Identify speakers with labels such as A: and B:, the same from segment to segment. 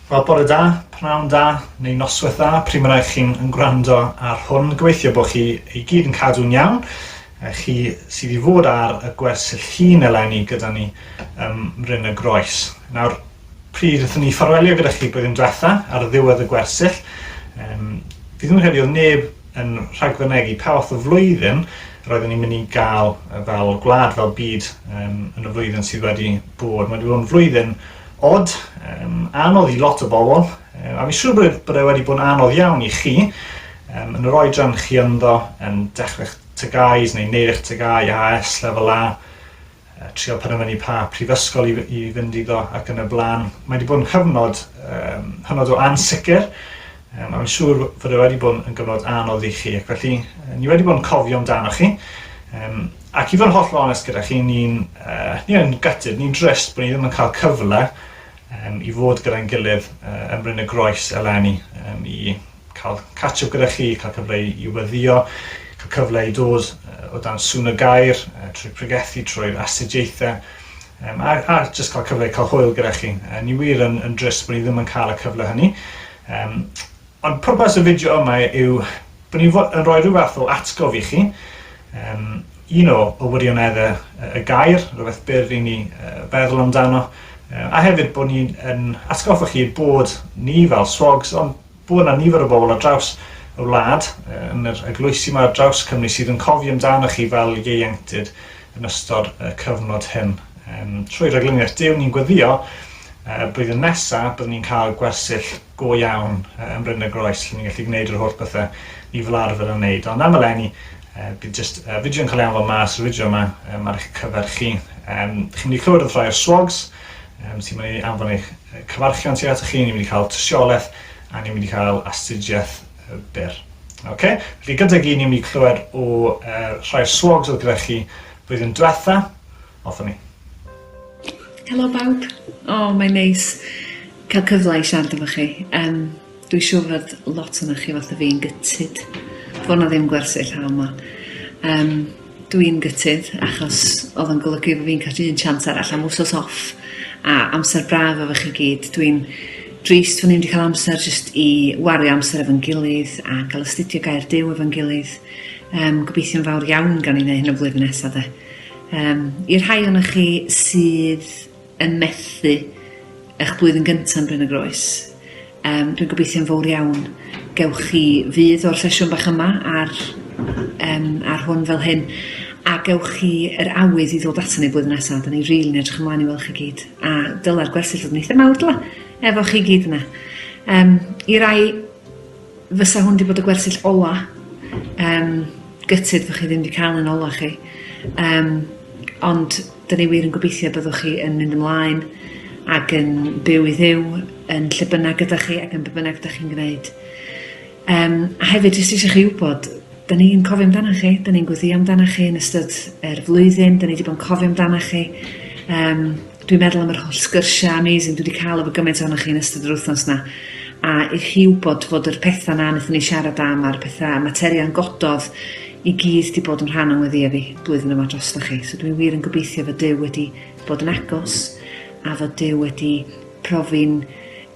A: Wel, bore da, pnawn da, neu noswaith dda, pryd bynnag chi'n yn gwrando ar hwn. Gobeithio bod chi i gyd yn cadw'n iawn. Chi sydd i fod ar y gwersyll llun eleni gyda ni ym Mryn y Groes. Nawr, pryd wnaethon ni ffarwelio gyda chi blwyddyn diwetha ar ddiwedd y gwersyll, um, fi ddim yn credu oedd neb yn rhagfynegi pa fath o flwyddyn roedden ni'n mynd i gael fel gwlad, fel byd um, yn y flwyddyn sydd wedi bod. Mae wedi bod yn flwyddyn Od, um, anodd i lot o bobl, um, a fi'n siŵr bod, bod e wedi bod yn anodd iawn i chi, um, yn yr oedran chi ynddo, yn dechrau'ch TGAUs neu neud eich TGAU, AS, lefel A, uh, trio penderfynu pa prifysgol i, i fynd iddo ac yn y blaen. Mae wedi bod yn hyfnod, um, hynod o ansicr, um, a fi'n siŵr fod e wedi bod yn gyfnod anodd i chi, ac felly ni wedi bod yn cofio amdano chi. Um, Ac i fod yn hollol onest gyda chi, ni'n uh, ni yn gutted, ni'n drist bod ni ddim yn cael cyfle um, i fod gyda'n gilydd uh, ym Mryn y Groes eleni, um, i cael catch-up gyda chi, cael cyfle i, i weddio, cael cyfle i dod uh, o dan sŵn y gair, uh, trwy pregethu, trwy'r astudiaethau, um, a, a just cael cyfle i cael hwyl gyda chi. Uh, ni wir yn, yn drist bod ni ddim yn cael y cyfle hynny. Um, Ond pwrpas y fideo yma yw bod ni'n yn rhoi rhyw fath o atgof i chi, um, un o, o wirioneddau y gair, rhywbeth byr i ni uh, feddwl amdano, uh, a hefyd bod ni'n yn atgoffa chi bod ni fel swogs, ond bod yna nifer o bobl ar draws y wlad, uh, yn yr eglwysi yma ar draws Cymru sydd yn cofio amdano chi fel ieuenctid yn ystod y cyfnod hyn. Um, trwy raglyniaeth Duw ni'n gweddio, uh, blwyddyn nesaf byddwn ni'n cael gwersyll go iawn ym Mryn y Groes lle ni'n gallu gwneud yr holl bethau ni fel arfer yn wneud. Ond am eleni, uh, bydd just uh, fideo yn cael ei anfon mas, y fideo yma um, ar eich cyfer chi. Um, chi'n mynd i clywed wrth rhai o'r swogs um, sy'n mynd i anfon eich cyfarchion tuag atoch chi, ni'n mynd i cael tystiolaeth a ni'n mynd i cael astudiaeth byr. Okay? Felly gydag un ni'n mynd i clywed o uh, rhai o'r swogs oedd gyda chi blwyddyn diwetha. Off ni.
B: Helo bawb. O, oh, mae'n neis cael cyfle i siarad efo chi. Um, Dwi'n siŵr fod lot o'n chi fatha fi'n gutted fod 'na ddim gwersyll haf 'ma. Um, dwi'n gutted achos oedd o'n golygu fod fi'n cael un chance arall am wsos off a amser braf efo chi gyd. Dwi'n drist fod ni'n wedi cael amser jyst i wario amser efo'n gilydd a cael astudio gair Duw efo'n gilydd. Um, gobeithio'n fawr iawn gan i wneud hyn o flwyddyn nesaf de. Yym, i'r rhai ohonoch chi sydd yn methu eich blwyddyn gyntaf yn Bryn y Groes, um, dwi'n gobeithio'n fawr iawn gewch chi fydd o'r sesiwn bach yma ar, um, ar hwn fel hyn, a gewch chi yr awydd i ddod ato ni blwyddyn nesaf. Da ni rili'n really edrych ymlaen i weld chi gyd. A dyla'r gwersyll fod yn eitha mawr, dyla, efo chi gyd yna. Um, I rai Fysa hwn 'di bod y gwersyll ola. Yym gutted fo chi ddim 'di cael un ola chi. Yym ond 'dyn ni wir yn gobeithio byddwch chi yn mynd ymlaen ac yn byw i Dduw yn lle bynnag ydach chi ac yn be bynnag 'dach chi'n gneud. Yym a hefyd jyst eisiau chi wybod 'dan ni'n cofio amdanoch chi, 'dan ni'n gweddïo amdanoch chi yn ystod yr flwyddyn, 'dan ni 'di bod yn cofio amdanoch chi. Yym Dwi'n meddwl am yr holl sgyrsiau amazing dwi 'di cael efo gymaint ohonoch chi yn ystod yr wythnos 'na, a i chi wybod fod yr petha 'na wnaethon ni siarad am a'r petha, materion gododd i gyd 'di bod yn rhan o'n ngweddïau fi blwyddyn yma drostoch chi. So dwi wir yn gobeithio fod Duw wedi bod yn agos a fod Duw wedi profi'n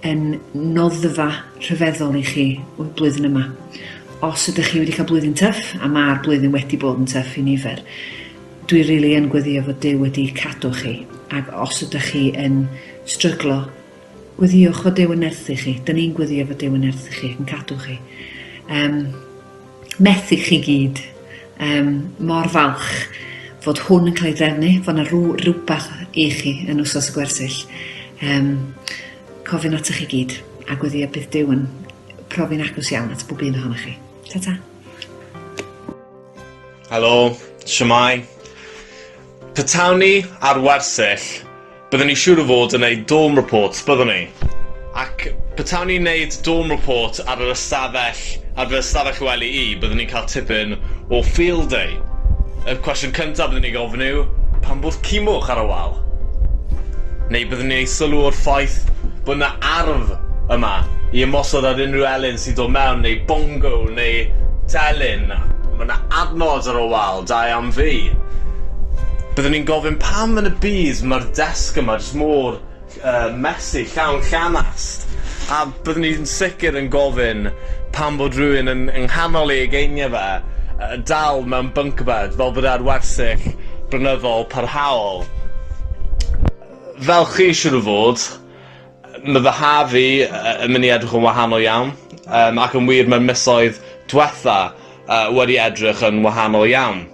B: yn noddfa rhyfeddol i chi blwyddyn yma. Os ydych chi wedi cael blwyddyn tyff, a mae'r blwyddyn wedi bod yn tyff i nifer, Dwi rili yn gweddio fod Duw wedi cadw chi ag os ydych chi yn stryglo gweddiwch fod Duw yn nerthu chi. Dyn ni'n gweddio fod Duw yn nerthu chi ac yn cadw chi. Um, methu chi gyd. Um, mor falch fod hwn yn cael ei drefnu, fod yna rhyw, rhywbeth i chi yn wsos y gwersyll. Um, cofyn atoch chi gyd a gweddio bydd Duw yn profi'n agos iawn at bob un ohonoch chi. Ta-ta.
C: Helo, shwmae? Petawn ni ar wersyll, byddwn ni siŵr o fod yn neud dorm reports, byddwn ni? Ac petawn ni'n neud dorm report ar yr ystafell, ar fy ystafell wely i, byddwn ni'n cael tipyn o field day. Y cwestiwn cyntaf byddwn ni'n gofyn yw, pam bod cimwch ar y wal? Neu byddwn ni'n neud sylw o'r ffaith bod 'na arf yma i ymosod ar unrhyw elyn sy'n dod mewn, neu bongo, neu telyn. Mae 'na adnod ar y wal, da iawn fi. Byddwn i'n gofyn pam yn y byd mae'r desg yma jyst mor uh, messy, llawn llanast. A byddwn i'n sicr yn gofyn pam bod rhywun yn yng nghanol ei ugeiniau fe yy dal mewn bunk bed fel bod e ar wersyll blynyddol parhaol. Fel chi siŵr o fod, mae fy haf i yn mynd i edrych yn wahanol iawn, um, ac yn wir mae'r misoedd diwetha uh, wedi edrych yn wahanol iawn.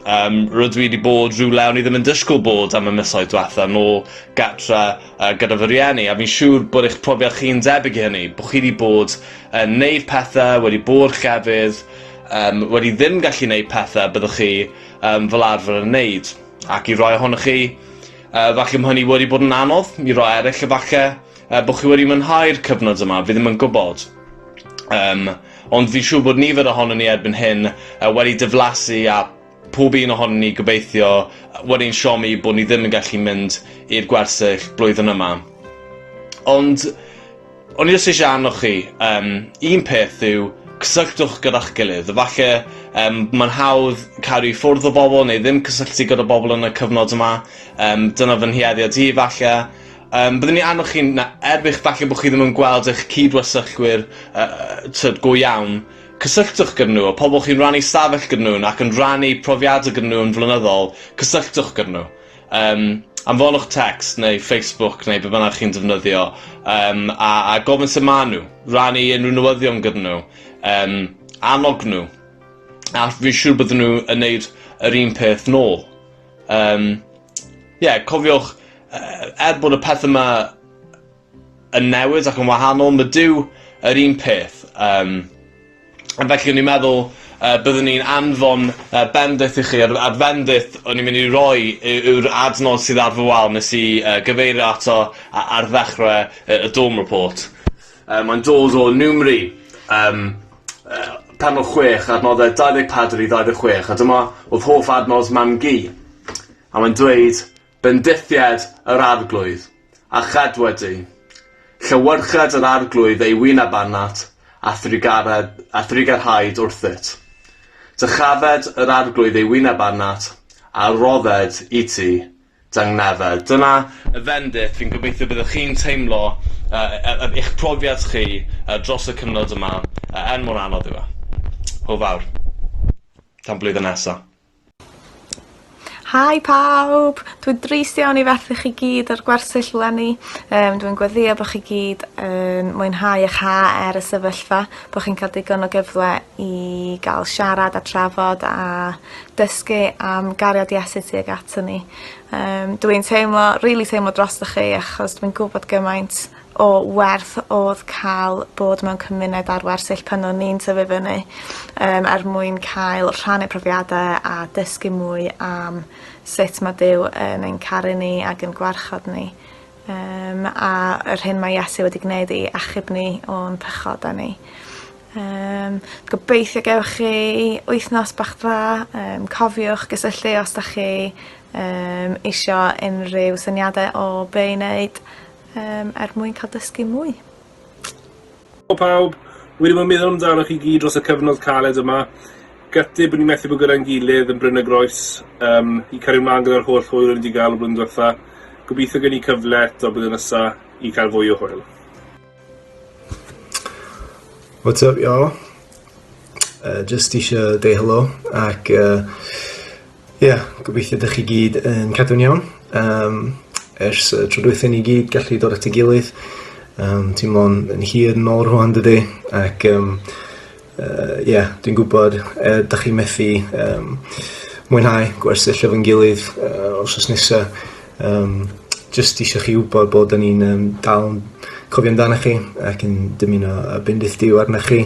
C: Um, rydw i wedi bod rhywle o'n i ddim yn disgwyl bod am y misoedd diwetha nôl gatre uh, gyda fy rhieni, a fi'n siŵr bod eich profiad chi'n debyg i hynny, bod chi wedi bod yn uh, neud pethau, wedi bod llefydd, um, wedi ddim gallu neud pethau byddwch chi um, fel arfer yn neud. Ac i rai ohonoch chi, uh, falle mae hynny wedi bod yn anodd, i rai eraill efallai uh, bod chi wedi mwynhau'r cyfnod yma, fi ddim yn gwybod. Um, ond fi'n siŵr bod nifer ohonon ni erbyn hyn uh, wedi diflasu a pob un ohonon ni gobeithio wedi'n siomi bod ni ddim yn gallu mynd i'r gwersyll blwyddyn yma. Ond O'n i jyst eisiau annog chi, um, un peth yw cysylltwch gyda'ch gilydd. Efallai um, mae'n hawdd cadw i ffwrdd o bobl neu ddim cysylltu gyda bobl yn y cyfnod yma. Um, dyna fy nhueddiad i falle. Um, byddwn ni annog chi, na, er bych falle bod chi ddim yn gweld eich cyd-wersyllwyr uh, tyd, go iawn, cysylltwch gyda nhw, y pobl chi'n rannu stafell gyda nhw ac yn rannu profiadau gyda nhw yn flynyddol, cysylltwch gyda nhw. Yym, anfonwch text neu Facebook neu be bynnag chi'n defnyddio yym a a gofyn sut maen nhw, rannu unrhyw newyddion gyda nhw, yym annog nhw, a fi'n siŵr bydden nhw yn neud yr un peth nôl. Yym ie, cofiwch, yy er bod y peth yma yn newid ac yn wahanol, mae Duw yr un peth. Um, a felly o'n i'n meddwl uh, byddwn ni'n anfon uh, bendith i chi, a'r, a'r fendith o'n i'n mynd i roi yw'r adnod sydd ar fy wal nes i uh, gyfeirio ato ar ddechrau uh, y Dorm Report. Uh, mae'n dod o Numeri, um, uh, penod 6, adnodau 24 i 26, a dyma oedd hoff adnod mam-gu. A mae'n dweud, Bendithied yr Arglwydd, a chadwed di. Llewyrched yr Arglwydd ei wyneb arnat, a thrugared, a thrugarhaed wrthyt. Dyrchafed yr Arglwydd ei wyneb arnat, a rodded i ti dangnefedd. Dyna y fendith fi'n gobeithio byddwch chi'n teimlo uh, eich profiad chi uh, dros y cyfnod yma, uh, er mor anodd yw e. Hwyl fawr. Tan blwyddyn nesa.
D: Hi pawb! Dwi'n drist iawn i fethu chi gyd ar gwersyll leni. Yym dwi'n gweddïo bo' chi gyd yn mwynhau 'ych ha er y sefyllfa, bo' chi'n ca'l digon o gyfle i ga'l siarad a trafod a dysgu am gariad Iesu tuag aton ni. Yym dwi'n teimlo rili teimlo drostoch chi achos dwi'n gwbod gymaint o werth odd ca'l bod mewn cymuned ar wersyll pan o'n i'n tyfu fyny yym er mwyn cael rhannu profiade a dysgu mwy am sut ma' Duw yn ein caru ni ag yn gwarchod ni. Yym a yr hyn mae Iesu wedi gneud i achub ni o'n pechoda ni. Yym gobeithio gewch chi wythnos bach dda yym cofiwch gysylltu os 'dach chi yym isio unrhyw syniade o be' i neud. Yym er mwyn cael dysgu mwy.
E: Helo pawb! Wedi bod yn meddwl amdanoch chi gyd dros y cyfnod caled yma. Gutted bod ni methu bod gyda'n gilydd yn Bryn y Groes um, i cario mlaen gyda'r holl hwyl o'n i wedi gael o blwyddyn diwetha. Gobeithio gen i cyfle eto blwyddyn nesa i cael fwy o hwyl.
F: What's up y'all? Uh, just eisiau deud helo ac uh, Ie, gobeithio 'dych chi gyd yn cadw'n iawn. Yym ers y tro dwytha ni gyd gallu dod at ei gilydd. Yym teimlo'n yn hir nôl rŵan dydi? Ac yym yy ie dwi'n gwbod yy 'dach chi methu yym mwynhau gwersyll efo'n gilydd yy wsos nesa. Yym jyst isio chi wbod bod 'dan ni'n yym dal yn cofio amdanoch chi ac yn dymuno yy bendith Duw arnoch chi.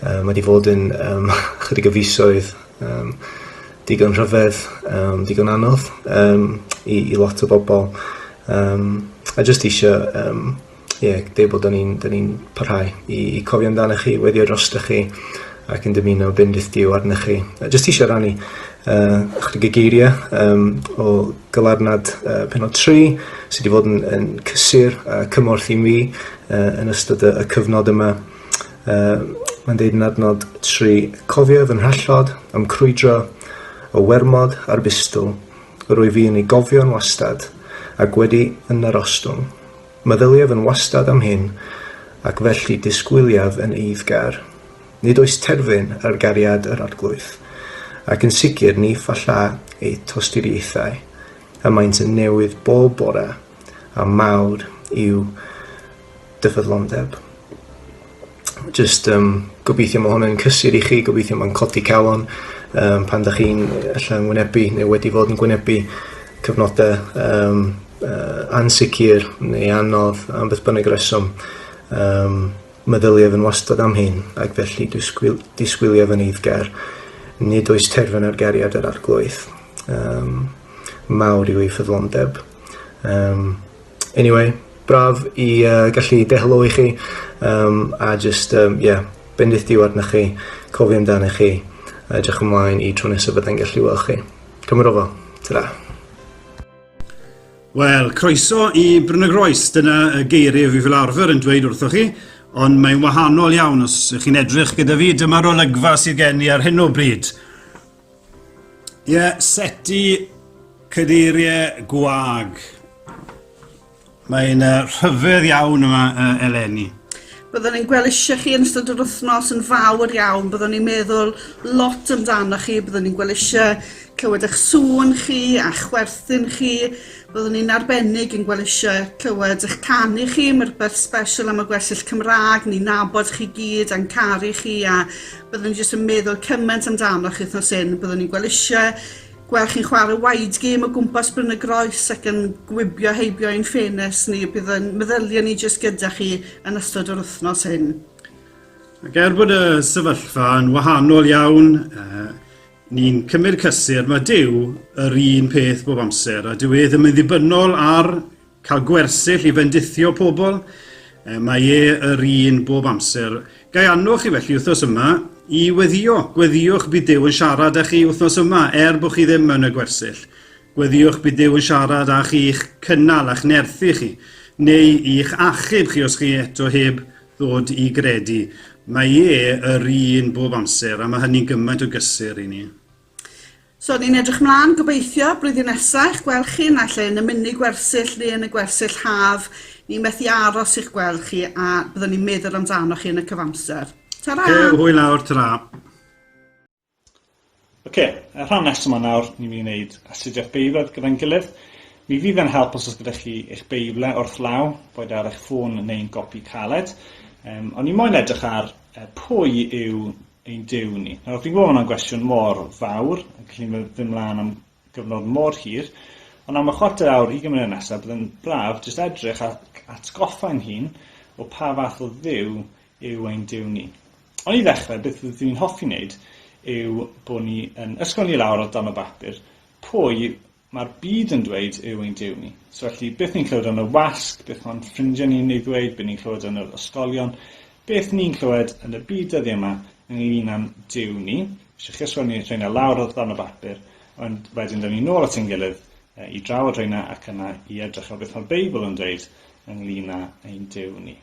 F: Yy ma' 'di fod yn yym chydig o fisoedd Yym digon rhyfedd, yym digon anodd yym i i lot o bobol. Yym a jyst isio yym ie deud bod 'dan ni'n 'dan ni'n parhau i i cofio amdanoch chi, weddïo drostoch chi ac yn dymuno bendith Duw arnoch chi. A jyst isio rannu yy ychydig o geirie yym o Galarnad yy pennod 3 sy 'di fod yn yn cysur a cymorth i mi yy yn ystod y y cyfnod yma. Yy mae'n deud yn adnod 3, Cofio fy nhrallod a'm crwydro o wermod a'r bustl, yr wyf fi yn ei gofio'n wastad, ac wedi yn narostwng. Meddyliaf yn wastad am hyn, ac felly disgwyliaf yn eiddgar. Nid oes terfyn ar gariad yr Arglwydd, ac yn sicr ni phalla ei tosturiaethau, y maent yn newydd bob bore, a mawr yw dy ffyddlondeb. Jyst um, gobeithio mae hwn yn cysur i chi, gobeithio mae'n codi calon um, pan da chi'n allan wynebu neu wedi fod yn gwynebu cyfnodau um, uh, ansicr neu anodd am beth bynnag reswm. Um, meddyliaf yn wastad am hyn, ac felly disgwyl, disgwyliaf yn eiddgar. Nid oes terfyn ar gariad yr arglwydd. Um, mawr yw ei ffyddlondeb. Um, anyway, braf i uh, gallu deud helo i chi um, a just, um, yeah, bendith Duw arnoch chi, cofio amdano chi, a edrych ymlaen i tro nesaf byddai'n gallu weld chi. Cymryd ofal. Ta-ra.
G: Wel, croeso i Bryn y Groes. Dyna y geiriau fi fel arfer yn dweud wrthoch chi, ond mae'n wahanol iawn os ych chi'n edrych gyda fi. Dyma'r olygfa sydd gen i ar hyn o bryd. Ie, yeah, seti cadeiriau gwag. Mae'n rhyfedd iawn yma eleni.
H: Byddwn ni'n gweld eisiau chi yn ystod yr wythnos yn fawr iawn. Byddwn ni'n meddwl lot amdanoch chi. Byddwn ni'n gweld eisiau clywed eich sŵn chi a chwerthin chi. Byddwn ni'n arbennig yn gweld eisiau clywed eich canu chi. Mae rhywbeth special am y gwersyll Cymraeg. Ni'n nabod chi gyd a'n caru chi a byddwn ni jyst yn meddwl cymaint amdanoch chi wythnos hyn. Byddwn ni'n gweld eisiau Gweld chi'n chwarae wide game o gwmpas Bryn y Groes ac yn gwibio heibio ein ffenest ni, bydd yn meddyliau ni jyst gyda chi yn ystod yr wythnos hyn.
G: Ac er bod y sefyllfa yn wahanol iawn, uh, ni'n cymryd cysur, mae Duw yr un peth bob amser, a dyw e ddim yn ddibynnol ar Cael gwersyll i fendithio pobl, mae e yr un bob amser. Ga i annog chi felly wythnos yma i weddio. Gweddiwch bydd Duw yn siarad â chi wythnos yma, er bod chi ddim mewn y gwersyll. Gweddiwch bydd Duw yn siarad â chi i'ch cynnal a'ch nerthu chi, neu i'ch achub chi os chi eto heb ddod i gredu. Mae e yr un bob amser, a mae hynny'n gymaint o gysur i ni.
H: So ni'n edrych mlaen gobeithio blwyddyn nesa i'ch gweld chi naill ai yn y mini gwersyll neu yn y gwersyll haf. Ni methu aros i'ch gweld chi a byddwn ni'n meddwl amdanoch chi yn y cyfamser. Ta-ra!
G: Oce, hwyl nawr, ta-ra.
A: Oce, y rhan nesaf yma nawr, ni'n mynd i wneud astudiaeth Beibl gyda'n gilydd. Mi fydd yn help os oes gyda chi eich Beiblau wrth law, boed ar eich ffôn neu'n gopi caled. Um, ond ni moyn edrych ar pwy yw ein Duw ni? Nawr, fi'n gwybod hwnna'n gwestiwn mor fawr, a gallu ni fynd mlaen am gyfnod mor hir, ond am y chwarter awr, ugain munud nesaf, bydd yn braf jyst edrych ac atgoffa'n hun o pa fath o Dduw yw ein Duw ni. Ond i ddechrau, beth fyddwn i'n hoffi wneud yw bod ni yn ysgrifennu lawr ar dan o bapur pwy Mae'r byd yn dweud yw ein Duw ni. So felly, beth ni'n clywed yn y wasg, beth mae'n ffrindiau ni'n ei ddweud, beth ni'n clywed yn yr ysgolion, beth ni'n clywed yn y byd dyddiau yma ynglyn â'n Duw ni. Eisiau chi ysgrifennu rheina lawr o ddarn o bapur, ond wedyn dyn ni nôl at ein gilydd i drafod rheina ac yna i edrych ar beth mae'r Beibl yn dweud ynglyn â ein Duw ni.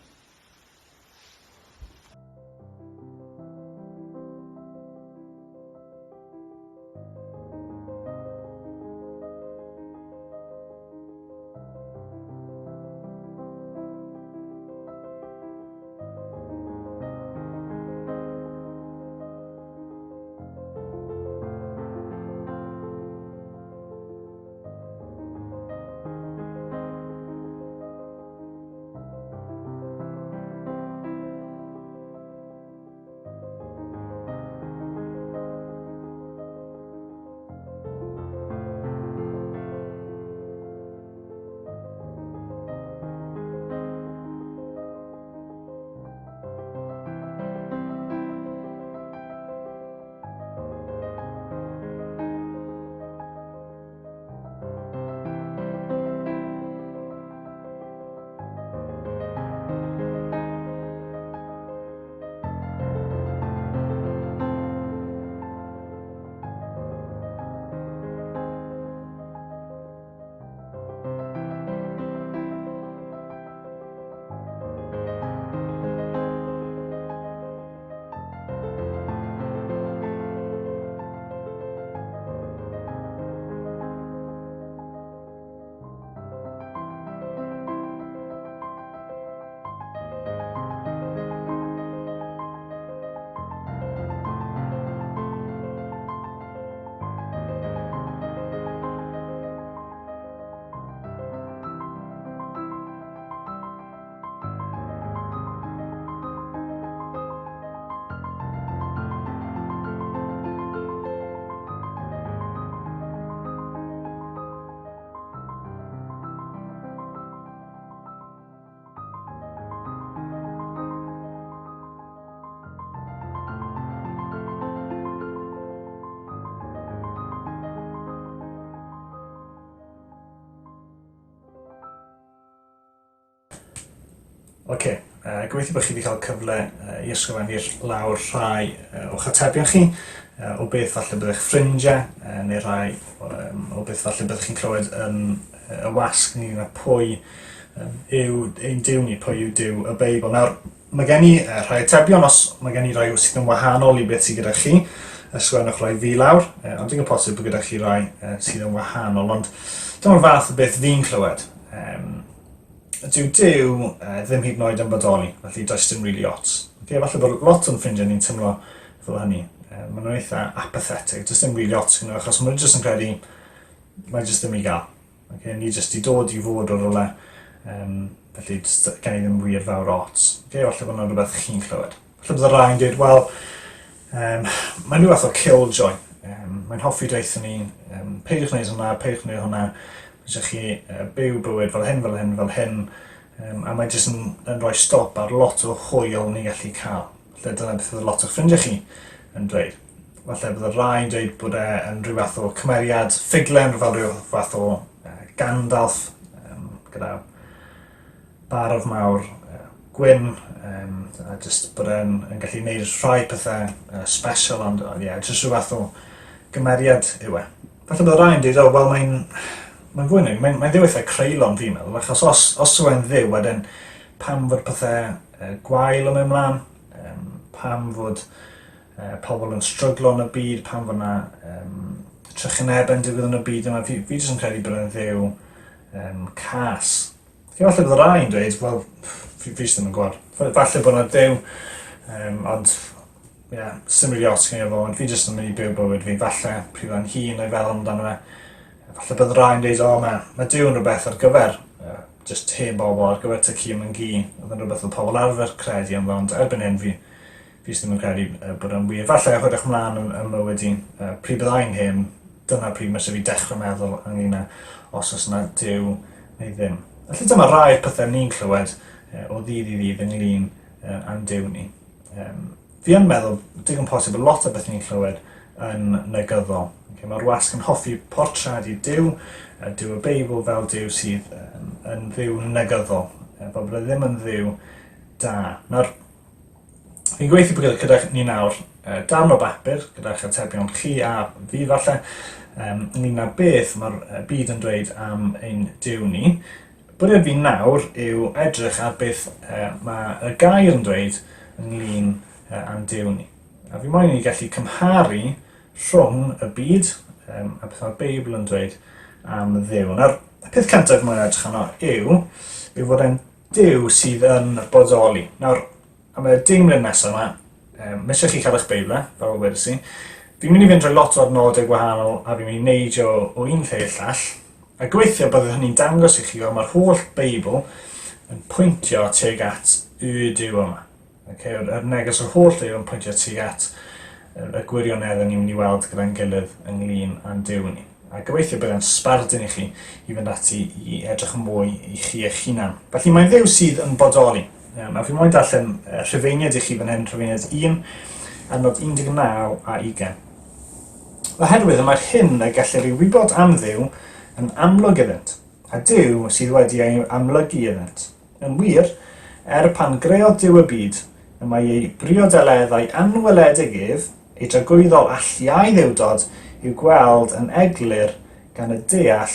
A: Oce, uh, gobeithio bod chi wedi cael cyfle uh, i ysgrifennu lawr rhai uh, o'ch atebion chi, uh, o beth falle byddech ffrindiau, uh, neu rhai um, o beth falle byddech chi'n clywed yn uh, y wasg ynglyn â pwy um, yw ein Duw ni, pwy yw Duw y Beibl. Nawr, mae gen i uh, rhai atebion, os mae gen i rai sydd yn wahanol i beth sydd gyda chi, ysgrifennwch rai fi lawr, uh, ond digon posib bod gyda chi rai uh, sydd yn wahanol, ond dyma'r fath o beth fi'n clywed. Um, dyw Duw uh, ddim hyd yn oed yn bodoli, felly does dim really ots. Okay, falle bod lot o'n ffrindiau ni'n teimlo fel hynny. Maen nhw'n eitha apathetic, does dim really ots gyda nhw, achos maen nhw jyst yn credu mae jyst ddim i gael. Okay, ni jyst i dod i fod o rywle, um, felly jyst gen i ddim wir fawr ots. Okay, falle bod yna rhywbeth chi'n clywed. Falle bod y rhai'n dweud, wel, um, mae'n rhyw fath o killjoy. Um, mae'n hoffi dweud ni, um, peidiwch wneud hwnna, peidiwch wneud hwnna, eisiau chi uh, byw bywyd fel hyn, fel hyn, fel hyn, um, a mae jyst yn, yn rhoi stop ar lot o hwyl ni'n gallu cael. Felly dyna beth oedd lot o'ch ffrindiau chi yn dweud. Falle bydd y rhai yn dweud bod e yn rhyw fath o cymeriad ffuglen, fel rhyw fath o uh, Gandalf, um, gyda barf mawr uh, gwyn, um, a just bod e'n yn gallu gwneud rhai pethau uh, special, ond ie, yeah, just rhyw fath o gymeriad yw e. Falle bydd rhai yn dweud, oh, wel mae'n mae'n fwy na, mae'n mae ddiw eitha creulon fi'n meddwl, achos os, os yw e'n ddiw, wedyn pam fod pethau uh, gwael yn mynd mlaen, um, pam fod uh, pobl yn stryglo yn y byd, pam fod yna um, trychinebau yn digwydd yn y byd yma, fi, fi jyst yn credu bod e'n ddiw um, cas. Felly falle bod rhai yn dweud, wel, fi, fi jyst ddim yn gwybod. Falle bod yna ddiw, um, ond ie, yeah, sy'n rili ots gen i fo, ond fi jyst yn mynd i byw bywyd fi. Falle pryd o'n hun o'i feddwl amdano fe. Falle bydd rhai'n dweud, o, mae, mae Duw yn rhywbeth ar gyfer uh, just hen bobl, ar gyfer ty ci yn gi. Oedd yn rhywbeth oedd pobl arfer credu ynddo, ond erbyn hyn fi, fi jyst ddim yn credu uh, bod o'n wir. Falle hwyrach mlaen yn, yn mywyd i, uh, pryd byddai'n hen, dyna pryd mae eisiau fi dechrau meddwl ynglyn â os oes yna Duw neu ddim. Felly dyma rai o'r pethau ni'n clywed uh, o ddydd i ddydd ynglyn uh, â'n Duw ni. Um, fi yn meddwl, digon posib, lot o beth ni'n clywed yn negyddol. Okay, Mae'r wasg yn hoffi portreadu Duw, Duw y Beibl fel Duw sydd um, yn ddiw negyddol, fel bod e ddim yn ddiw da. Nawr, fi'n gweithio bod gyda ni nawr darn o bapur gyda'ch atebion chi a fi falle, um, ynglyn â beth mae'r byd yn dweud am ein Duw ni. Bwriad fi nawr yw edrych ar beth uh, mae y gair yn dweud ynglyn uh, â'n Duw ni. A fi moyn i ni gallu cymharu rhwng y byd um, a beth mae'r Beibl yn dweud am Dduw. Nawr, y peth cyntaf mae'n edrych arno yw, yw fod e'n Duw sydd yn bodoli. Nawr, am y deimlad nesaf yma, um, mae eisiau chi cael eich Beibl, fel wedes i. Fi'n mynd i fynd drwy lot o adnodau gwahanol a fi'n mynd i neidio o un lle i'r llall. A gobeithio bydd hynny'n dangos i chi, ond mae'r holl Beibl yn pwyntio tuag at y Duw yma. Okay, yr, yr neges o'r holl Duw yn pwyntio tuag at y gwirionedd ni'n mynd i weld gyda'n gilydd ynglyn â'n Duw ni. A gobeithio bydd e'n sbardun i chi i fynd ati i edrych yn mwy i chi eich hunan. Felly mae'n Dduw sydd yn bodoli. Um, a fi moyn darllen uh, Rhufeiniad i chi fan hyn, Rhufeiniad 1, adnod 19 a 20. Oherwydd y mae'r hyn y gellir ei wybod am Dduw yn amlwg iddynt, a Duw sydd wedi ei amlygu iddynt. Yn wir, er pan greodd Duw y byd, y mae ei briodeleddau anweledig ef, ei dragwyddol allu a'i dduwdod, i'w gweld yn eglur gan y deall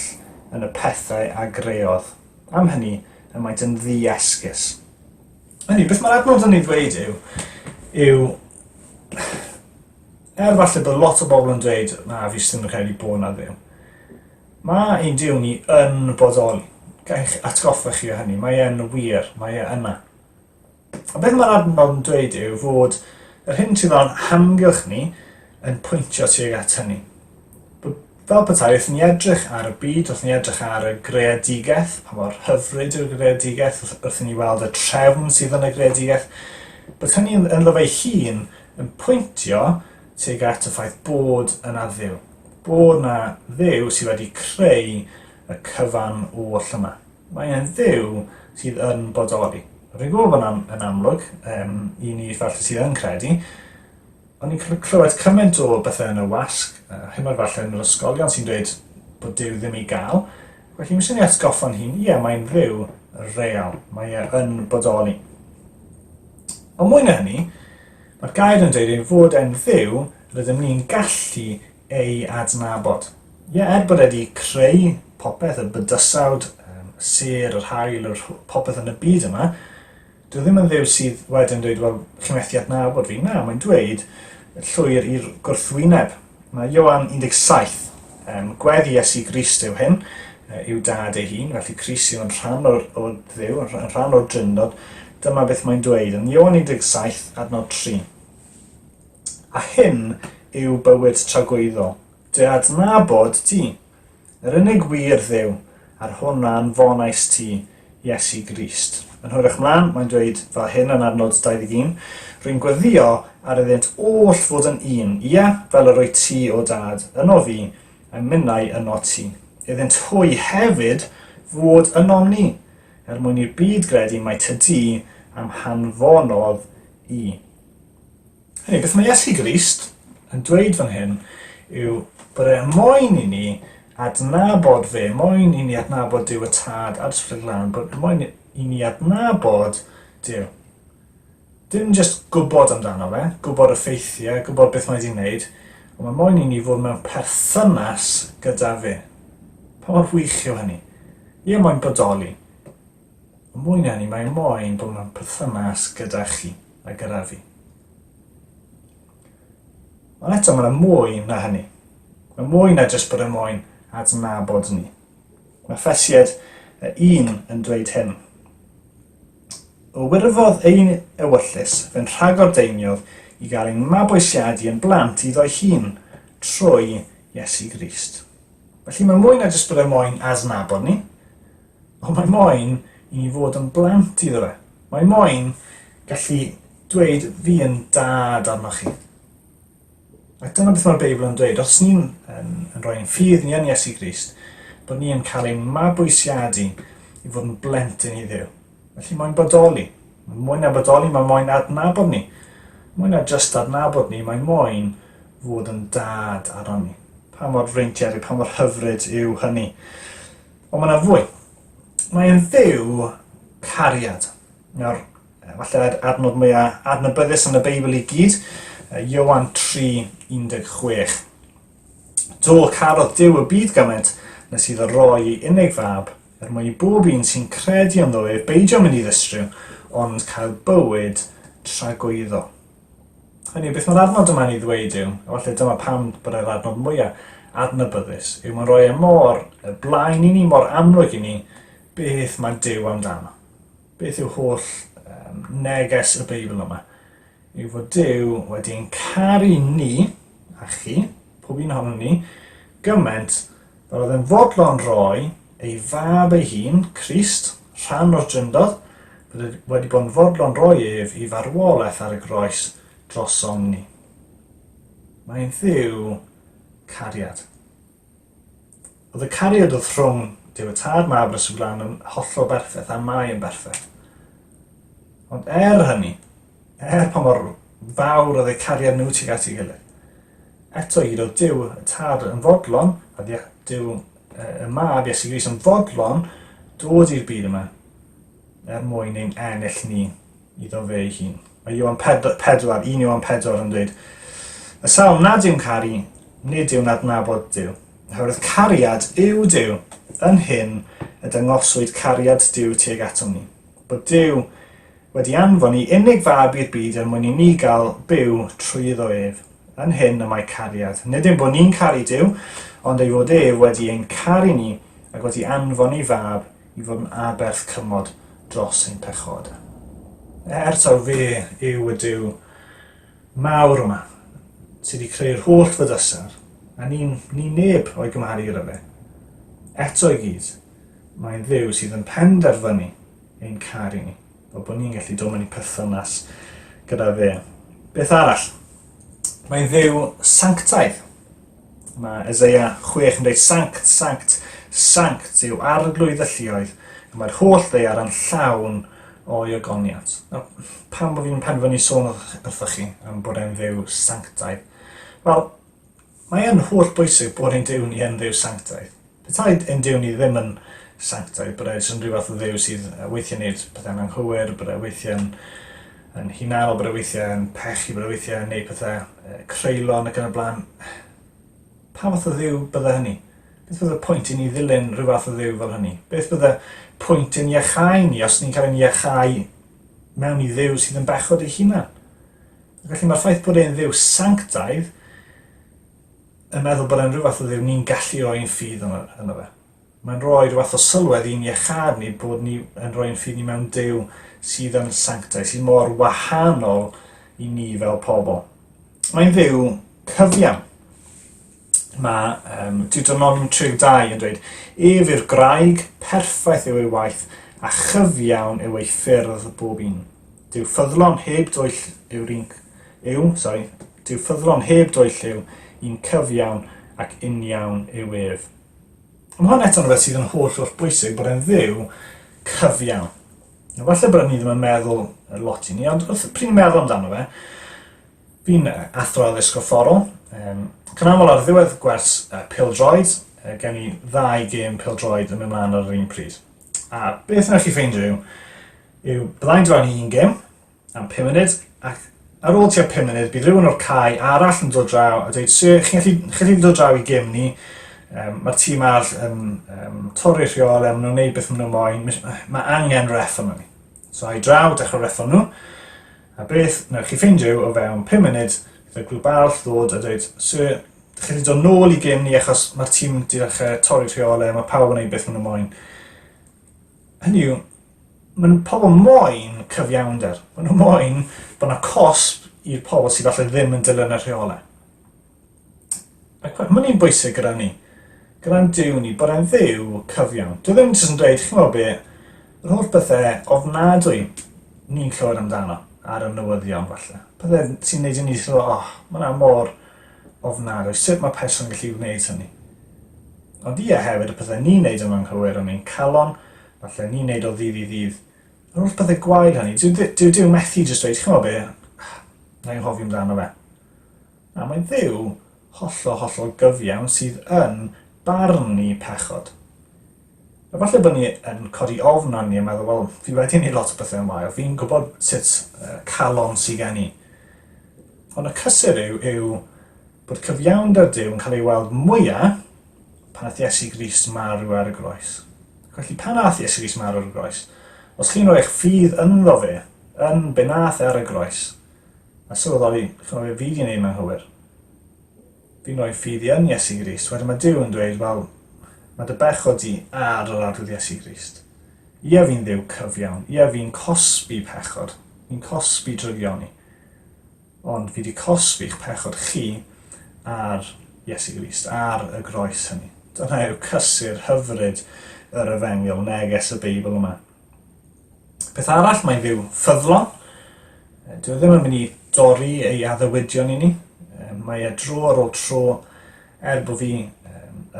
A: yn y pethau a greodd. Am hynny, y maent yn ddi-esgus. Hynny, beth mae'r adnod yn ei ddweud yw, yw er falle bod lot o bobl yn dweud, na, fi sydd ddim yn credu bod na Dduw. Mae ein Duw ni yn bodoli. Ga i'ch atgoffa chi o hynny. Mae e'n wir. Mae e yna. A beth mae'r adnod yn dweud yw fod yr hyn sydd o'n hamgylch ni yn pwyntio tuag at hynny. Fel petai, wrth ni edrych ar y byd, wrth ni edrych ar y greadigaeth, pa mor hyfryd yw'r greadigaeth, wrth, wrth ni weld y trefn sydd yn y greadigaeth, bod hynny ynddo fe'i hun yn pwyntio tuag at y ffaith bod yna Dduw. Bod 'na Dduw sydd wedi creu y cyfan oll yma. Mae e'n Dduw sydd yn bodoli. Rwy'n gwybod bod hwnna'n yn amlwg um, i ni falle sydd yn credu, ond ni'n clywed cymaint o bethau yn y wasg, uh, hyn oed falle yn yr ysgolion sy'n dweud bod Duw ddim i gael. Felly mae eisiau ni atgoffa'n hun, ie, mae'n Dduw real. Mae e yn bodoli. Ond mwy na hynny, mae'r gair yn dweud ei fod e'n dduw rydym ni'n gallu ei adnabod. Ie, er bod e wedi creu popeth, y bydysawd, y sêr, yr haul, yr popeth yn y byd yma, Dyw e ddim yn Dduw sydd wedyn dweud, wel, chi methu adnabod fi. Na, mae'n dweud llwyr i'r gwrthwyneb. Mae Ioan 17, um, gweddi Iesu Grist yw hyn, yw dad ei hun, felly Crist yw yn rhan o'r, or Dduw, yn rhan o'r Drindod. Dyma beth mae'n dweud yn Ioan 17, adnod 3. A hyn yw bywyd tragwyddol, dy adnabod di, Yr unig wir Dduw, a'r hwn a anfonais ti, Iesu Grist. Yn hwyrach mlaen, mae'n dweud fel hyn yn adnod 21, Rwy'n gweddio ar iddynt oll fod yn un, ie, fel yr wyt ti, o Dad, yno fi, a minnau yno ti. Iddynt hwy hefyd fod ynom ni, er mwyn i'r byd gredu mai ty di a'm hanfonodd i. Hynny, beth mae Iesu Grist yn dweud fan hyn yw bod e moyn i ni adnabod fe, moyn i ni adnabod Duw y Tad a'r Ysbryd Glân, bod moyn i ni adnabod Duw. Dim jyst gwybod amdano fe, gwybod y ffeithiau, gwybod beth mae wedi wneud, ond mae moyn i ni fod mewn perthynas gyda fe. Pa mor wych yw hynny? Ie, mae'n bodoli. Ond mwy na hynny, mae moyn bod mewn perthynas gyda chi a gyda fi. Ond eto, mae yna mwy na hynny. Mae mwy na jyst bod y moyn adnabod ni. Mae Ffesied 1 yn dweud hyn. O wirfodd ein ewyllys, fe'n rhagordeiniodd i gael ein mabwysiadu yn blant iddo'i hun trwy Iesu Grist. Felly mae mwy na jyst bod y moyn adnabod ni. Ond mae moyn i ni fod yn blant iddo fe. Mae moyn gallu dweud fi yn dad arnoch chi. Ac dyna beth mae'r Beibl yn dweud. Os ni'n yn, yn rhoi ein ffydd ni yn Iesu Grist, bod ni yn cael ein mabwysiadu i fod yn blentyn i Dduw. Felly mae'n bodoli. Mae'n mwy na bodoli, mae'n moyn adnabod ni. Mwy na just adnabod ni, mae'n moyn fod yn dad arnon ni. Pa mor freintiedig, pa mor hyfryd yw hynny. Ond mae yna fwy. Mae'n dduw cariad. Nawr, falle'r adnod mwyaf adnabyddus yn y Beibl i gyd, Ioan 3:16. Do, carodd Duw y byd gymaint nes iddo roi ei unig fab er mwyn i bob un sy'n credu ynddo ef beidio mynd i ddistryw, ond cael bywyd tragwyddo. Hynny yw, beth mae'r adnod yma'n ei ddweud yw, a falle dyma pam bod e'r adnod mwyaf adnabyddus, yw mae'n rhoi e mor blaen i ni, mor amlwg i ni, beth mae Duw amdano. Beth yw holl um, neges y Beibl yma? Yw fod Duw wedi'n caru ni, a chi, pob un ohonom ni, gymaint fel oedd e'n fodlon rhoi ei fab ei hun, Crist, rhan o'r Drindod, bod wedi bod yn fodlon rhoi ef i farwolaeth ar y groes drosom ni. Mae'n ddiw cariad. Oedd y cariad oedd rhwng Duw y Tad, Mab a'r Ysbryd Glân yn hollol berffaith, a mae yn berffaith. Ond er hynny, er pa mor fawr oedd eu cariad nhw tuag at ei gilydd, eto i gyd oedd Duw y Tad yn fodlon, a Duw y Mab, Iesu Grist, yn fodlon dod i'r byd yma er mwyn ein ennill ni iddo fe ei hun. Mae Ioan 4, 1 Ioan 4 yn dweud, Y sawl nad yw'n caru, nid yw'n adnabod Duw. Oherwydd cariad yw Duw. Yn hyn y dangoswyd cariad Duw tuag atom ni. Bod Duw wedi anfon ei unig fab i'r byd er mwyn i ni gael byw trwyddo ef. Yn hyn y mae cariad. Nid ein bod ni'n caru Duw, ond ei fod ef wedi ein caru ni ac wedi anfon ei fab i fod yn aberth cymod dros ein pechod. Er taw fe yw y Duw mawr yma, sydd wedi creu'r holl fydysar, a ni'n ni neb o'i gymharu gyda fe. Eto i gyd, mae'n Dduw sydd yn penderfynu ein caru ni, fel bod ni'n gallu dod mewn i perthynas gyda fe. Beth arall? Mae'n Dduw sanctaidd. Mae Eseia 6 yn dweud sanct, sanct, sanct yw arglwydd y lluoedd, a mae'r holl ddaear yn llawn o'i ogoniant. Nawr, pam bod fi'n penderfynu sôn wrthoch chi am bod e'n dduw sanctaidd? Wel, mae e'n holl bwysig bod ein Duw ni yn dduw sanctaidd. Petai ein Duw ni ddim yn sanctaidd, bod e jyst yn rhyw fath o Dduw sydd weithiau'n neud pethau'n anghywir, bod e weithiau'n yn hunanol, bod e weithiau'n pechu, bod e weithiau'n neud pethau creulon ac yn y blaen. Pa fath o Dduw bydde hynny? Beth fydde pwynt i ni ddilyn rhyw fath o Dduw fel hynny? Beth bydde pwynt i'n iachau ni os ni'n cael ein iachau mewn i Dduw sydd yn bechod ei hunan? Ac felly mae'r ffaith bod e'n Dduw sanctaidd yn meddwl bod e'n rhyw fath o Dduw ni'n gallu rhoi ein ffydd yno, yno fe. Mae'n rhoi rhyw fath o sylwedd i'n iachâd ni bod ni yn rhoi ein ffydd ni mewn Duw sydd yn sanctaidd, sydd mor wahanol i ni fel pobl. Mae'n Dduw cyfiawn. Mae um, Deuteronomium 32 yn dweud, Ef yw'r graig, perffaith yw ei waith, a chyfiawn yw ei ffyrdd bob un. Duw ffyddlon heb dwyll yw'r un... Yw, sorry, Duw ffyddlon heb dwyll yw, un cyfiawn ac uniawn yw ef. Mae hwn eto'n rhywbeth sydd yn holl holl bwysig, bod e'n dduw cyfiawn. Nawr, falle bod ni ddim yn meddwl lot i ni, ond wrth pryd ni'n meddwl amdano fe, fi'n athro addysg gorfforol. Um, ac yn aml ar ddiwedd gwers uh, pildroed, uh, gen i ddau gêm pildroed yn mynd mlaen ar yr un pryd. A beth wnewch chi ffeindio yw, yw byddai'n dyfarnu un gêm, am 5 munud, ac ar ôl tua 5 munud, bydd rhywun o'r cae arall yn dod draw a dweud, Sir, chi'n gallu, chi gallu dod draw i gym ni, um, mae'r tîm arall yn um, torri'r rheolau, maen nhw'n gwneud beth maen nhw'n moyn, mae angen ref yma ni. So ai draw, dechrau refo nhw, a beth wnewch chi ffeindio yw o fewn 5 munud, bydd y grŵp arall ddod a dweud, Sir, chi gallu dod nôl i gym ni achos mae'r tîm wedi dechrau torri'r rheolau, mae pawb yn gwneud beth maen nhw'n moyn. Hynny yw, mae'n pobl moyn cyfiawnder. Maen nhw moyn bod yna cosb i'r pobl sydd falle ddim yn dilyn y rheolau. Ac mae'n un bwysig gyda ni, gyda'n Duw ni, bod e'n Dduw cyfiawn. Dwi ddim jyst yn dweud, chi'n gwybod be, yr holl bethau ofnadwy ni'n clywed amdano ar y newyddion falle. Pethau sy'n neud i ni sylw, oh, mae yna mor ofnadwy. Sut mae person yn gallu gwneud hynny? Ond ie hefyd y pethau ni'n neud yn anghywir yn ein calon, falle ni'n neud o ddydd i ddydd. Yr holl pethau gwael hynny, dyw, dyw, dyw methu jyst dweud, chi'n gwybod be, na i'n hoffi amdano fe. Na, mae'n ddiw hollol, hollol gyfiawn sydd yn barnu pechod. A falle bod ni yn codi ofn arni a meddwl, wel, fi wedi gwneud lot o bethau yn wael, fi'n gwybod sut uh, calon sydd gen i. Ond y cysur yw, yw bod cyfiawnder Duw yn cael ei weld mwyaf pan nath Iesu Grist marw ar y groes. Felly pan nath Iesu Grist marw ar y groes, os chi'n rhoi eich ffydd ynddo fe, yn be nath e ar y groes, a sylweddoli, chymod fe, fi wedi gwneud yn anghywir, fi'n rhoi ffydd i yn Iesu Grist, wedyn mae Duw yn dweud, wel, mae dy bechod di ar yr arglwydd Iesu Grist. Ie fi'n ddiw cyfiawn, ie fi'n cosbi pechod, fi'n cosbi drygioni. Ond fi 'di cosbi'ch pechod chi ar Iesu Grist, ar y groes hynny. Dyna yw cysur hyfryd yr efengyl, neges y Beibl yma. Peth arall, mae'n ddiw ffyddlon. Dyw e ddim yn mynd i dorri ei addewidion i ni. Mae e dro ar ôl tro, er bod fi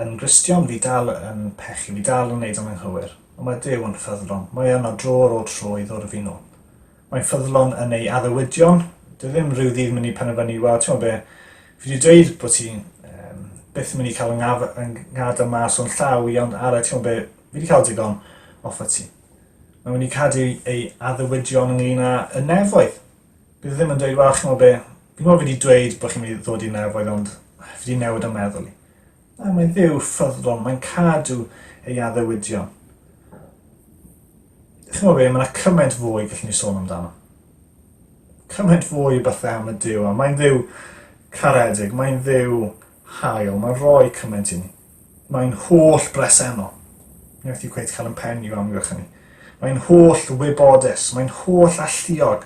A: yn Gristion, fi dal yn pechu, fi dal yn wneud yn anghywir. Ond mae Duw yn ffyddlon. Mae yno dro ar ôl tro i ddod â fi nôl. Mae'n ffyddlon yn ei addewidion. Dyw e ddim rhyw ddydd mynd i penderfynu, wel, ti'n be, fi wedi dweud bod ti um, byth yn mynd i cael yng ngadael mas o'n llaw i, ond ara, ti'n be, fi wedi cael digon off ti. Mae'n mynd i cadw ei addewidion ynglyn â y nefoedd. Bydd e ddim yn dweud, wel, chi'n be, fi'n gwybod fi wedi dweud bod chi'n mynd i ddod i'r nefoedd, ond fi wedi newid y meddwl i. Na, mae'n ddiw ffyddlon, mae'n cadw ei addewidion. Chi'n gwybod be, mae yna cymaint fwy gallwn ni sôn amdano. Cymaint fwy o bethau am y Duw, a mae'n ddiw caredig, mae'n ddiw hael, mae'n rhoi cymaint i ni. Mae'n holl bresennol. Ni methu cweit cael yn pen i amgylch hynny. Mae'n holl wybodus, mae'n holl alluog.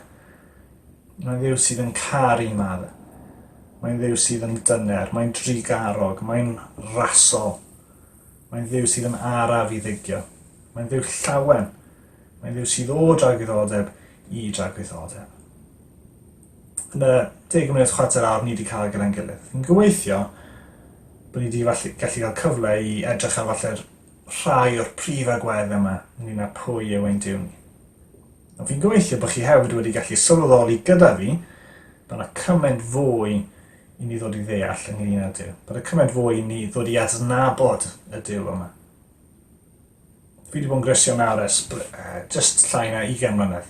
A: Mae'n ddiw sydd yn caru madde. Mae'n ddiw sydd yn dyner, mae'n drugarog, mae'n rasol. Mae'n ddiw sydd yn araf i ddigio. Mae'n ddiw llawen. Mae'n ddiw sydd o dragwyddoldeb i dragwyddoldeb. Yn y deg munud chwarter awr ni wedi cael gyda'n gilydd. Fi'n gobeithio bod ni wedi falle, gallu cael cyfle i edrych ar falle'r rhai o'r prif agweddau yma ynglyn â pwy yw ein Duw ni. Ond fi'n gobeithio bod chi hefyd wedi gallu sylweddoli gyda fi bod yna cymaint fwy i ni ddod i ddeall ynglyn â Duw. Bod yna cymaint fwy i ni ddod i adnabod y Duw yma. Fi wedi bod yn Gristion nawr ers just llai na 20 mlynedd.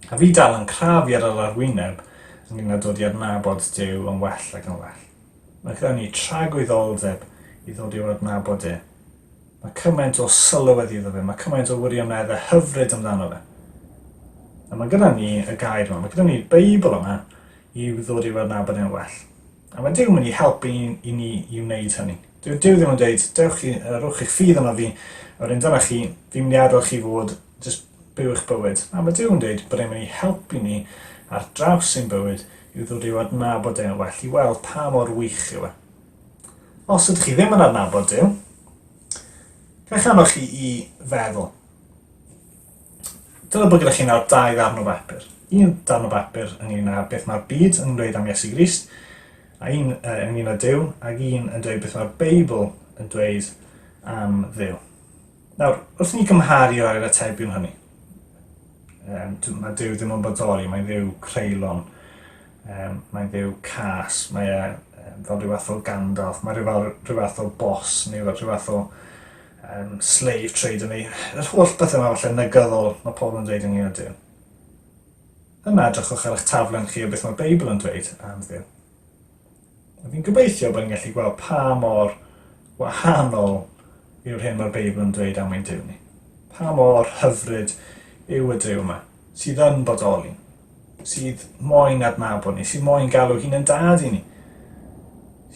A: A fi dal yn crafu ar yr arwyneb ynglyn â dod i adnabod Duw yn well ac yn well. Mae gyda ni tragwyddoldeb i ddod i'w adnabod e. Mae cymaint o sylwedd iddo fe, mae cymaint o wirioneddau hyfryd amdano fe. A mae gyda ni y gair yma, mae gyda ni'r Beibl yma i ddod i'w adnabod e'n well. A mae Duw yn mynd i helpu i, i ni i wneud hynny. Dyw Duw ddim yn dweud, dewch chi, rhowch eich ffydd yno fi, a wedyn dyna chi, fi'n mynd i adael chi fod, jyst byw eich bywyd. Na, mae Duw yn dweud bod e'n mynd i helpu ni ar draws ein bywyd i ddod i'w adnabod e'n well, i weld pa mor wych yw e. Os ydych chi ddim yn adnabod Duw, gallech annog chi i feddwl. Dyna bod gyda chi nawr dau ddarn o bapur. Un darn o bapur ynglyn â beth mae'r byd yn dweud am Iesu Grist, a un uh, ynglyn â Duw, ac un yn dweud beth mae'r Beibl yn dweud am Dduw. Nawr, wrth ni gymharu o'r atebion hynny, um, mae Duw ddim yn bodoli, mae'n Dduw creulon, um, mae'n Dduw cas, mae e um, fel rhyw fath o Gandalf, mae rhyw, fel, rhyw fath o boss, neu fel rhyw fath o um, slave trader neu yr holl bethau yma falle negyddol mae pobl yn dweud ynglyn â Duw. Yna edrychwch ar eich taflen chi o beth mae'r Beibl yn dweud am Dduw. A fi'n gobeithio bod ni'n gallu gweld pa mor wahanol yw'r hyn mae'r Beibl yn dweud am ein Duw ni. Pa mor hyfryd yw y Duw yma, sydd yn bodoli, sydd moyn adnabod ni, sydd moyn galw hun yn dad i ni,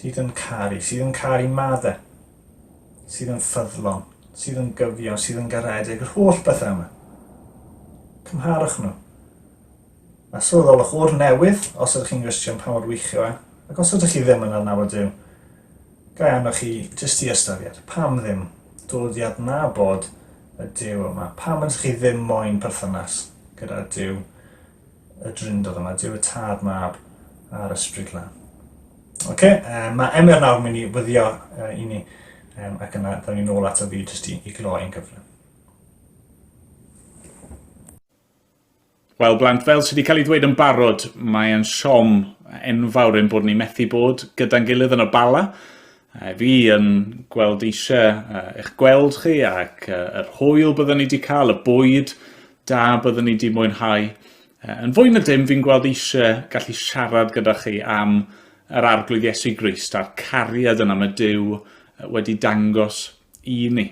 A: sydd yn caru, sydd yn caru maddau, sydd yn ffyddlon, sydd yn gyfiawn, sydd yn garedig, yr holl bethau yma. Cymharwch nhw. A sylweddolwch o'r newydd, os ydych chi'n Gristion, pa mor wych yw e. Ac os ydych chi ddim yn adnabod Duw, ga i annog chi jyst i ystyried, pam ddim dod i adnabod y Duw yma? Pam ydych chi ddim moyn perthynas gyda Duw y Drindod yma, Duw y Tad, Mab a'r Ysbryd Glân? Oce, okay, um, mae Emyr nawr yn mynd i wyddio uh, i ni, um, ac yna ddawn ni nôl ato fi jyst i, i gloi yn gyflym.
I: Wel, blant, fel sydd wedi cael ei ddweud yn barod, mae e'n siom enfawr ein bod ni methu bod gyda'n gilydd yn y Bala. Fi yn gweld eisiau eich gweld chi ac yr hwyl byddwn ni wedi cael, y bwyd da byddwn ni wedi mwynhau. Yn fwy na dim, fi'n gweld eisiau gallu siarad gyda chi am yr Arglwydd Iesu Grist a'r cariad yna mae Duw wedi dangos i ni.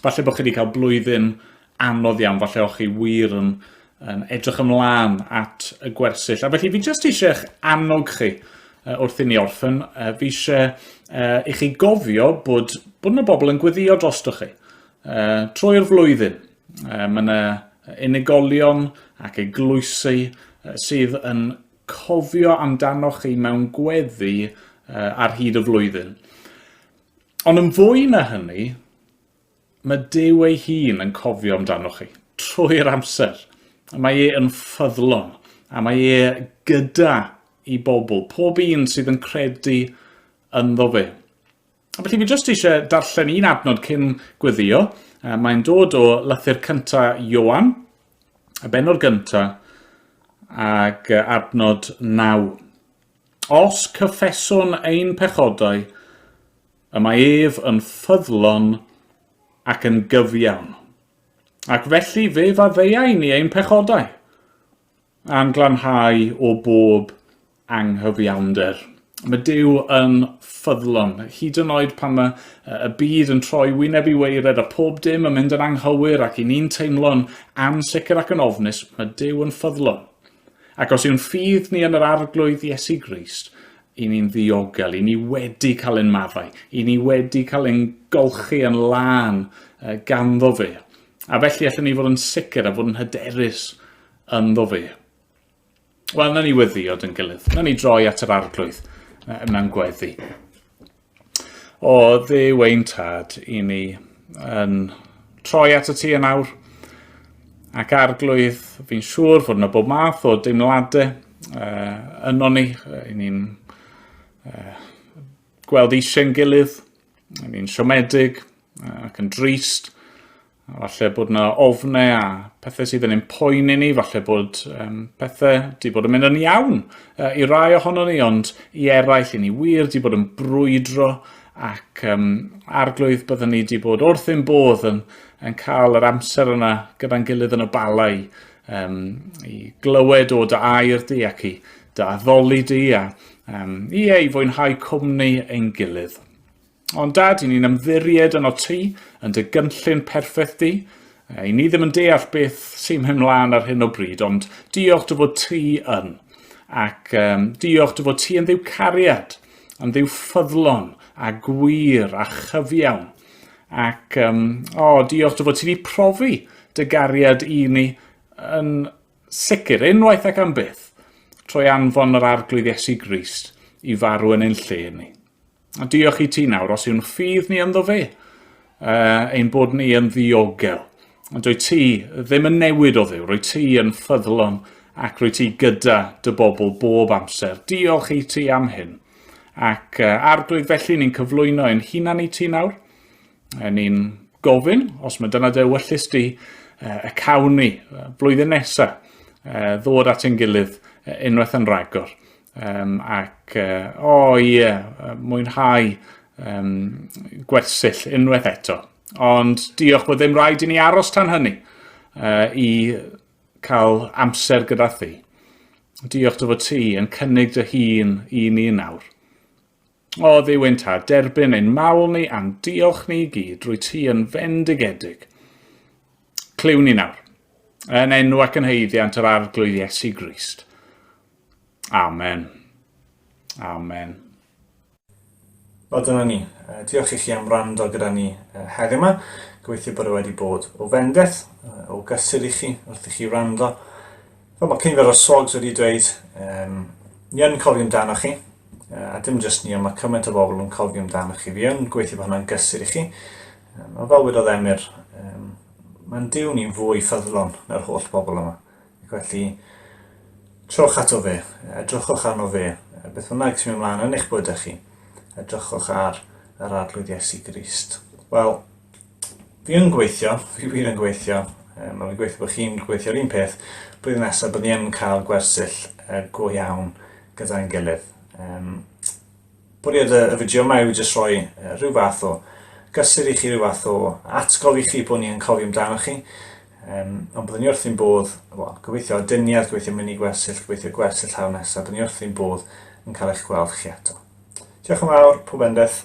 I: Falle bod chi wedi cael blwyddyn anodd iawn, falle o'ch chi wir yn, yn edrych ymlaen at y gwersyll. A felly fi jyst eisiau eich annog chi wrth i ni orffen. Fi eisiau i chi gofio bod, bod yna bobl yn gweddio drostoch chi trwy'r flwyddyn. Mae yna unigolion ac eglwysi sydd yn cofio amdanoch chi mewn gweddi ar hyd y flwyddyn. Ond yn fwy na hynny, mae Duw ei hun yn cofio amdanoch chi trwy'r amser. Mae e yn ffyddlon a mae e gyda i bobl, pob un sydd yn credu ynddo fe. A felly fi jyst eisiau darllen un adnod cyn gweddio. Mae'n dod o lythyr cynta Ioan, y benod gynta, ag adnod 9. Os cyffeswn ein pechodau, y mae ef yn ffyddlon ac yn gyfiawn. Ac felly fe faddeuai ni ein pechodau. a'n glanhau o bob anghyfiawnder. Mae Duw yn ffyddlon, hyd yn oed pan mae y byd yn troi wyneb i waered a pob dim yn mynd yn anghywir ac i ni'n teimlo'n ansicr ac yn ofnus, mae Duw yn ffyddlon. Ac os yw'n ffydd ni yn yr Arglwydd Iesu Grist, i ni'n ddiogel, i ni wedi cael ein maddau, i ni wedi cael ein golchi yn lân ganddo fe. A felly allwn ni fod yn sicr a fod yn hyderus ynddo fe. Wel, na ni weddio dyn gilydd. Na ni droi at yr arglwydd mewn gweddi. O, ddew ein tad i ni yn troi at y ti yn awr. Ac arglwydd, fi'n siŵr fod yna bob math o deimladau uh, yno ni. I ni'n uh, gweld eisiau'n gilydd, I ni'n siomedig ac yn drist, a falle bod yna ofnau a pethau sydd yn ein poeni ni, falle bod um, pethau di bod yn mynd yn iawn uh, i rai ohono ni, ond i eraill, i ni wir di bod yn brwydro Ac um, arglwydd byddwn ni wedi bod wrth ein bodd yn, yn cael yr amser yna gyda'n gilydd yn y Bala i, um, i glywed o dy air di ac i dy addoli di a um, ie, i fwynhau cwmni ein gilydd. Ond dad, i ni'n ymddiried yno ti, yn dy gynllun perffaith di. I ni ddim yn deall beth sy'n mynd mlaen ar hyn o bryd, ond diolch dy fod ti yn. Ac um, diolch dy fod ti yn ddiw cariad, yn ddiw ffyddlon a gwir a chyfiawn. Ac, um, o, oh, diolch dy fod ti wedi profi dy gariad i ni yn sicr, unwaith ac am byth, trwy anfon yr Arglwydd Iesu Grist i farw yn ein lle ni. A diolch i ti nawr, os yw'n ffydd ni ynddo fe, uh, ein bod ni yn ddiogel. Ond dwi ti ddim yn newid o ddiw, rwy ti yn ffyddlon ac rwy ti gyda dy bobl bob amser. Diolch i ti am hyn. Ac uh, arglwydd felly ni'n cyflwyno ein hunan i ti nawr. E, ni'n gofyn, os mae dyna dy ewyllys di, uh, y cawn ni blwyddyn nesaf uh, ddod at ein gilydd uh, unwaith yn rhagor. Um, ac, uh, o oh, ie, yeah, mwynhau um, gwersyll unwaith eto. Ond diolch bod ddim rhaid i ni aros tan hynny uh, i cael amser gyda thi. Diolch dy fod ti yn cynnig dy hun i ni nawr. O Dduw ein tad, derbyn ein mawl ni a'n diolch ni i gyd drwy ti yn fendigedig. Clyw ni nawr, yn enw ac yn haeddiant yr Arglwydd Iesu Grist. Amen. Amen.
A: Wel, dyna ni. Diolch i chi am wrando gyda ni heddiw yma. Gobeithio bod e wedi bod o fendith, o gysur i chi wrth i chi wrando. Fel mae cynifer o swogs wedi dweud, um, ni yn cofio amdano chi, a dim jyst ni, ond mae cymaint o bobl yn cofio amdano chi. Fi yn gweithio bod hwnna'n gysur i chi. Um, ond fel wedodd Emyr, um, mae'n diw ni'n fwy ffyddlon na'r holl bobl yma. Ac felly, trowch ato fe, edrychwch arno fe, beth bynnag sy'n mynd mlaen yn eich bywydau chi, edrychwch ar yr Arglwydd Iesu Grist. Wel, fi yn gweithio, fi wir yn gweithio, um, a fi'n gweithio bod chi'n gweithio'r un peth, blwyddyn nesaf byddwn ni yn cael gwersyll uh, go iawn gyda'n gilydd. Um, Bwriad y, y fideo yma yw jyst rhoi uh, rhyw fath o gysur i chi, rhyw fath o atgof i chi bod ni yn cofio amdano chi. Um, ond byddwn ni wrth ein bodd, wel, gobeithio aduniad, gobeithio mynd i gwersyll, gobeithio gwersyll hawl nesaf, byddwn ni wrth ein bodd yn cael eich gweld chi eto. Diolch yn fawr, pob endeth.